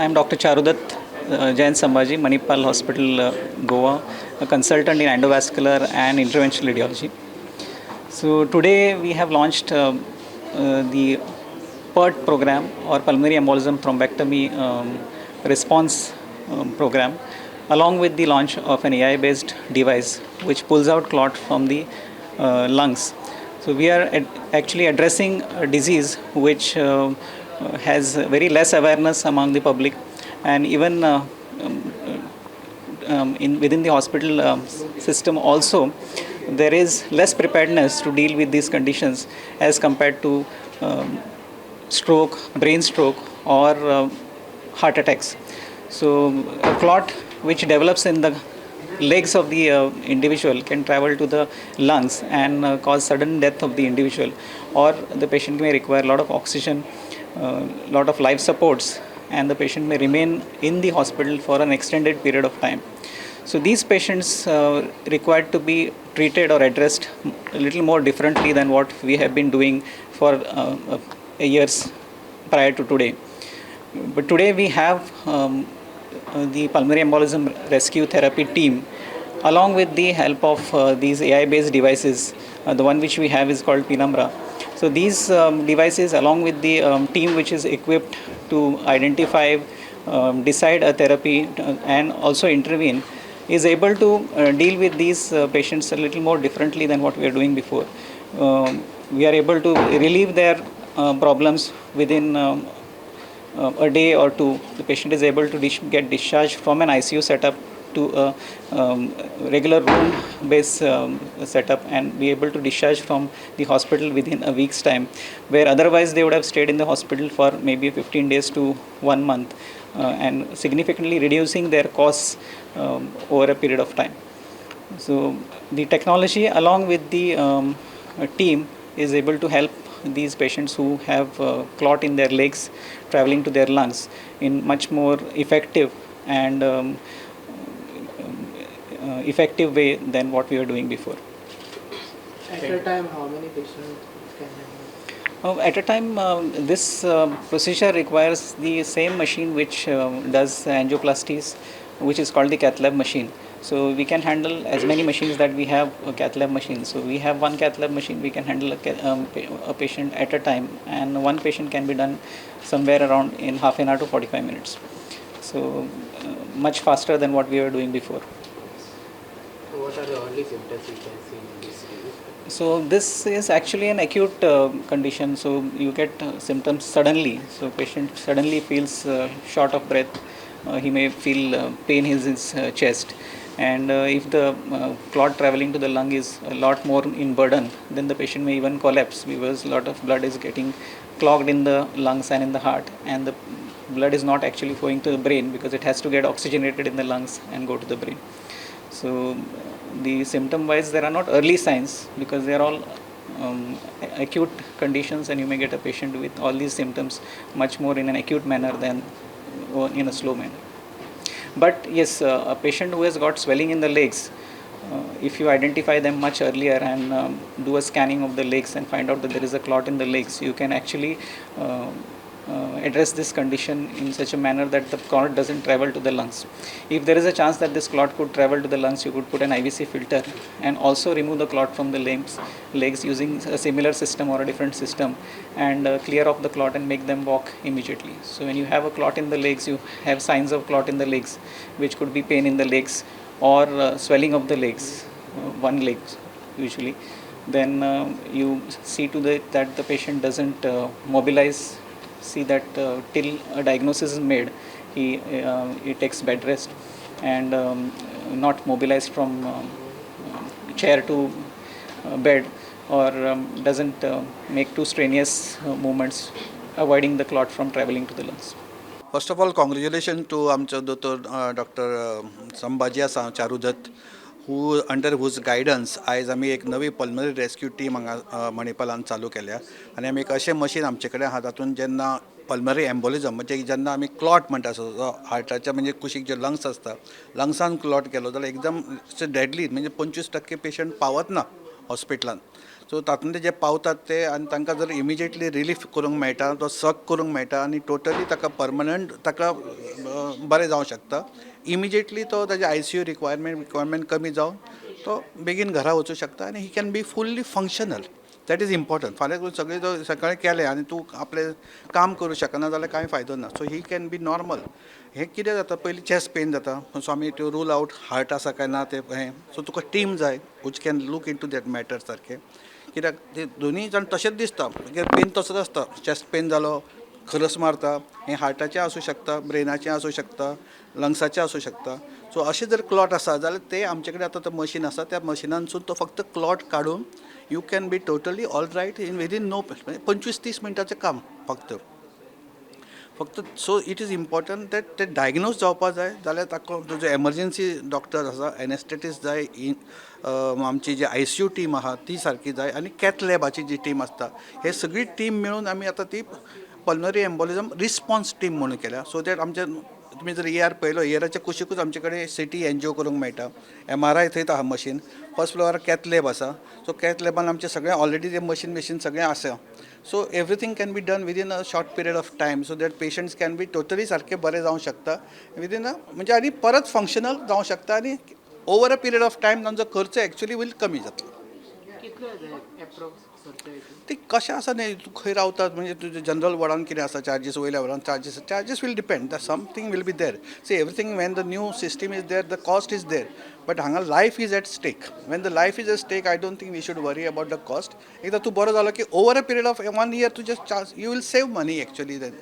I am Dr. Charudat Jain Sambhaji, Manipal Hospital, Goa, a consultant in endovascular and interventional radiology. So today we have launched the PERT program or pulmonary embolism thrombectomy response program, along with the launch of an AI-based device which pulls out clot from the lungs. So we are actually addressing a disease which has very less awareness among the public, and even in within the hospital system also there is less preparedness to deal with these conditions as compared to stroke, brain stroke, or heart attacks. So a clot which develops in the legs of the individual can travel to the lungs and cause sudden death of the individual, or the patient may require a lot of oxygen, lot of life supports, and the patient may remain in the hospital for an extended period of time. So these patients required to be treated or addressed a little more differently than what we have been doing for years prior to today. But today we have the pulmonary embolism rescue therapy team, along with the help of these AI based devices. The one which we have is called Penumbra. So these devices, along with the team which is equipped to identify, decide a therapy, and also intervene, is able to deal with these patients a little more differently than what we are doing before. We are able to relieve their problems within a day or two. The patient is able to get discharged from an ICU setup to a regular room based setup and be able to discharge from the hospital within a week's time, where otherwise they would have stayed in the hospital for maybe 15 days to 1 month, and significantly reducing their costs over a period of time. So the technology, along with the team, is able to help these patients who have clot in their legs traveling to their lungs in much more effective and effective way than what we were doing before. At a time, how many patients can handle? At a time, this procedure requires the same machine which does angioplasties, which is called the cath lab machine. So we can handle as many machines that we have a cath lab machine. So we have one cath lab machine, we can handle a patient at a time, and one patient can be done somewhere around in half an hour to 45 minutes. So much faster than what we were doing before. What are the early symptoms we can see in this disease? So this is actually an acute condition. So you get symptoms suddenly. So patient suddenly feels short of breath. He may feel pain in his chest, and if the clot traveling to the lung is a lot more in burden, then the patient may even collapse because a lot of blood is getting clogged in the lungs and in the heart, and the blood is not actually flowing to the brain because it has to get oxygenated in the lungs and go to the brain. So the symptom wise, there are not early signs because they are all acute conditions, and you may get a patient with all these symptoms much more in an acute manner than in a slow manner. But yes, a patient who has got swelling in the legs, if you identify them much earlier and do a scanning of the legs and find out that there is a clot in the legs, you can actually address this condition in such a manner that the clot doesn't travel to the lungs. If there is a chance that this clot could travel to the lungs, you could put an IVC filter and also remove the clot from the legs using a similar system or a different system, and clear off the clot and make them walk immediately. So when you have a clot in the legs, you have signs of clot in the legs, which could be pain in the legs or swelling of the legs, one leg usually. Then you see to the that the patient doesn't mobilize, see that till a diagnosis is made, he takes bed rest and not mobilized from chair to bed, or doesn't make too strenuous movements, avoiding the clot from traveling to the lungs. First of all, congratulation to आमचो दोतोर doctor Sambhaji आसा, Charudatta, who under whose guidance आयज आमी एक नवी pulmonary rescue team हांगा मणिपालान चालू केल्या आनी आमी एक अशें मशीन आमचे कडेन आहा, तातूंत जेन्ना पल्मनरी एम्बोलिजम, म्हणजे जेन्ना आमी क्लॉट म्हणटा, जो हार्टाच्या म्हणजे कुशीक जे लंग्स आसता, लंग्सान क्लॉट केलो जाल्यार एकदम डेडली, म्हणजे 25% पेशंट पावत ना हॉस्पिटलान. सो तातूंतले जे पावतात ते आनी तांकां जर इमिजिएटली रिलीफ करूंक मेळटा, तो सक करूंक मेळटा आनी टोटली ताका परमनंट ताका बरें जावंक शकता. इमिजिएटली तो ताजे आयसीयू रिक्वायरमेंट कमी जावन तो बेगीन घरा वचूं शकता आनी he can be fully functional. That is important. फाल्यां तूं सगळें जर सकाळीं केलें आनी तूं आपलें काम करूं शकना जाल्यार कांय फायदो ना. So he can be normal. हें कितें जाता, पयलीं चॅस्ट पेन जाता, सो आमी त्यो रूल आवट हार्ट आसा काय ना तें हें. सो तुका टीम जाय which can look into that matter सारकें, कित्याक ते दोनूय जाण तशेंच दिसता, मागीर पेन तसोच आसता. चॅस्ट पेन जालो, खरस मारता, हें हार्टाचें आसूं शकता, ब्रेनाचें आसूं शकता, लंग्साचें आसूं शकता. सो अशें जर क्लॉट आसा जाल्यार ते आमचे कडेन आतां मशीन आसा, त्या मशिनानसून तो फक्त क्लॉट काडून you can be totally all right in within no 25-30 मिनटाचें काम फक्त फक्त. So it is important that ते डायग्नोज जावपा जाय जाल्यार ताका तुजो एमर्जन्सी डॉक्टर आसा, एनेस्थेटिस्ट जाय, आमची जी आयसीयू टीम आहा ती सारकी जाय आनी कॅथ लॅबाची जी टीम आसता, हे सगळी टीम मेळून आमी आतां ती पल्मनरी एम्बोलिजम रिस्पॉन्स टीम म्हणून केल्या. सो that आमचे तुमी जर इआर पळयलो, इआराच्या कुशिकूच आमचे कडेन सिटी एनजियो करूंक मेळटा, एमआरआय थंयच आहा मशीन, फर्स्ट फ्लोरार कॅथ लॅब आसा. सो कॅथ लॅबान आमचें सगळें ऑलरेडी ते मशीन बिशीन सगळें आसा. So everything can be done within a short period of time, so that patients can be totally सारके बरे जावंक शकता विदीन अ म्हणजे आनी परत फंक्शनल जावंक शकता आनी over a period of time तांचो खर्च एक्चुली will कमी जातलो. कितलो येता एप्रोक्स खर्च हितून? ते कशें आसा न्ही, तूं खंय रावतात, म्हणजे तुजें जनरल वॉर्डान कितें आसा चार्जीस, वयल्या वॉर्डान charges will depend, the something will be there. See, everything, when the new system is there, the cost is there, but हांगा life is at stake. When the life is at stake, I don't think we should worry about the cost. एकदां तूं बरो जालो की over a period of one year तुजें charge, you will save money actually then.